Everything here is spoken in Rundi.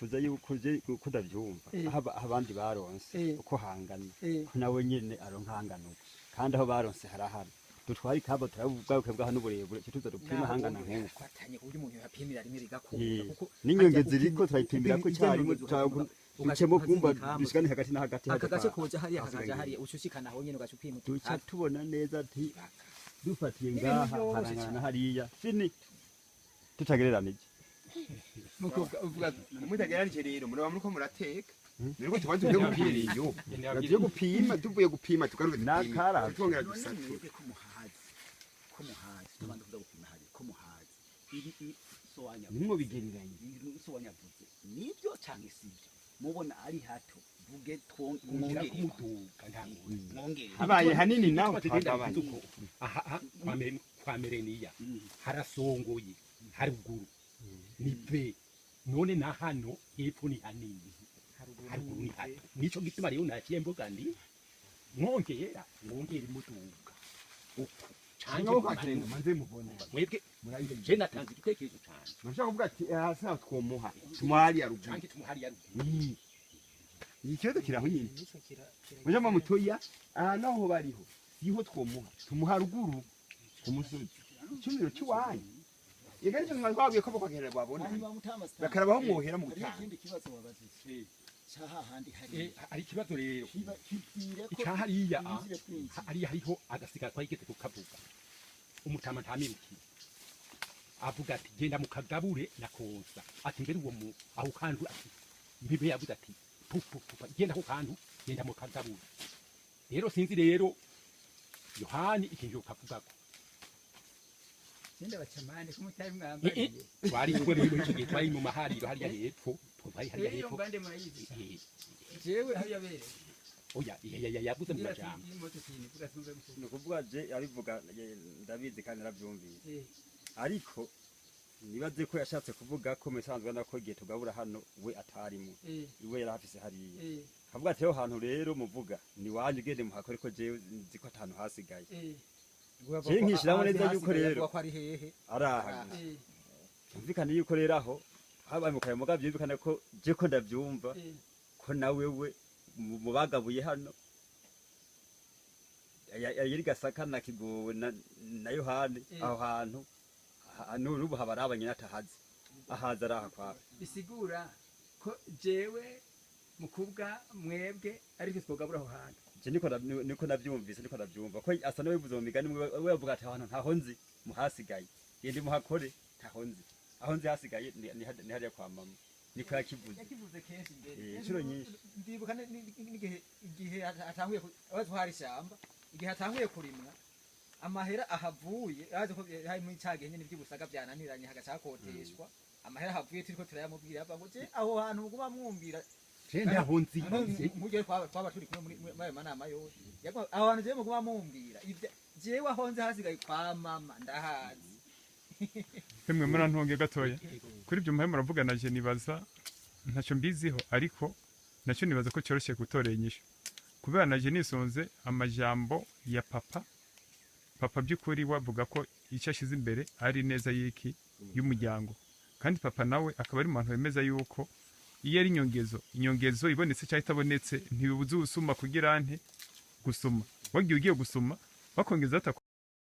Nifuza yuko je uko ndavyumva, aho abandi baronse uko hangana, ko nawe nyene aronka hangana uko, kandi aho baronse harahari. Dutware ikamba, turabubwaruke bwaho n'uburebure, cyo tuza dupima hangana nk'uko. Fatanye ku buryo umuntu yapimira rimwe bigakunda, kuko N'inyongezi iriko turayipimira ko icyarimwe, ducemo kumva dushikane hagati na hagati. Aka gace koja hariya, kakaja hariya, ucushikana aho nyene ugaca upima. Duca tubona neza ati dufatiye N'ibintu ngaha byoroshe harangana cyane. na hariya, fini tutagereranije. Mukuvuga Mutageranije rero muraba muriko murateka, niriko tubanze tujye gupima iyo tugiye gupima, tuvuye gupima tugaruke dupime. Nakara. Twongera None dusature. mwebwe ko muhazi, ko muhazi, tubanza kuza gupima hariya, ko muhazi ibi so wanyavuze. Nimwo bigereranye. Ibintu so wanyavuze nibyo canke sibyo? Mubona ari hato, vuge. Mwongera Twongere. kumuduga nta Mwongere. Habaye hanini naho tugenda twagabanya. uko aha kwa Mereniya harasongoye haruguru ni be, none na hano hepfo ni hanini, haruguru ni hato. Nico gituma rero naciye mvuga ndi mwongera mwongera imuduga uko canke Cyangwa kwakirenga manze mubone. Mwebwe je natanze igitekerezo cane. Murashaka kuvuga ati hasi aho twomuha tumuhari haruguru. Canke tumuhari haruguru. Iki kibazo kiraho nyine mujama mutoya, aha naho bariho siho twomuha, tumuha ruguru ku musozi, icyumviro cy'iwanyu. Yega nicyo twabwiye ko bakwakerera babona bakarabaho mwohera mu Hariho gutanga. ikindi kibazo wabajije ca hahandi hari. Hari ikibazo rero. Kibwire ko Icahariya twinjire twinjire. Hariya hariho agasigara twageze kukavuga, umutama ntamirukiye avuga ati genda mukagabure na konsa, ati mbere uwo mu aho kantu, ati mbibe yavuze ati pu pu pu, genda ku kantu, genda mukagabure. Rero sinzi rero Yohani ikintu kavugako. Genda bacamane ko mutari Eh, mwambariye. Twari kumwe muri icyo gihe, twari mu mahariro hariya hepfo, twari hariya Iyo hepfo. mbande murayizi jewe aho yabereye. Oya, yavuze mu Ngira ati majambo. imoto kintu vuga tumve musubize. Ni ukuvuga je abivuga ndabizi kandi narabyumvise, ariko nibaze ko yashatse kuvuga ko musanzwe nako igihe tugabura hano we atarimo, iwe yari afise hariya, kavuga ati aho hantu rero muvuga ni wanyu, ugende muhakore, ko jewe nzi ko atantu hasigaye. Je nkishiramo neza yuko rero ko ari hehe? Araha gusa. Byumvikane yuko rero aho habaye mu kayamuga, byumvikane ko je ko ndabyumva ko nawe we mu bagabuye hano yari Gasaka na Kigowe na Yohani. Aho hantu n'ubu haba ari abanyene atahazi, ahaza araha kwawe. Bisigura ko jewe mukubwa mwebwe ariko twogabura aho hantu. Je niko navyumvise, niko ndavyumva ko asa n'uwivuze mu migani, we avuga ati aho hantu ntaho nzi muhasigaye, gende muhakore, ntaho nzi, aho nzi hasigaye ni hariya kwa mama. Niko yakivuze. Yakivuze kenshi mbere. Inshuro nyinshi. Ndibuka n'igihe igihe atanguye aho twari ishyamba, igihe atanguye kurimwa, amahera ahavuye azi ko hari muri ca gihe nyene ivy'ubusaga vyananiranye, hagaca hakoteshwa, amahera ahavuye turiko turayamubwira, avuga ngo je aho hantu muguma mwumvira. Je ntaho nzi. Nk'uryo twaba turi kumwe muri ayo manama yose. Aho hantu jewe muguma mumbwira jewe aho nzi hasigaye kwa mama ndahazi. Emwe murantunge gatoya kuri ibyo muhe muravugana. Je nibaza ntacyo mbiziho, ariko nacyo nibaza ko cyoroshye gutorera inyishu, kubera naje nisonze amajambo ya papa. Papa by'ukuri wavuga ko icyo ashyize imbere ari neza y'iki y'umuryango, kandi papa nawe akaba ari mu bantu bemeza yuko iyo ari inyongezo, inyongezo ibonetse cyangwa itabonetse ntibibuza ubusuma kugira nte gusuma wagiye ugiye gusuma bakongeza.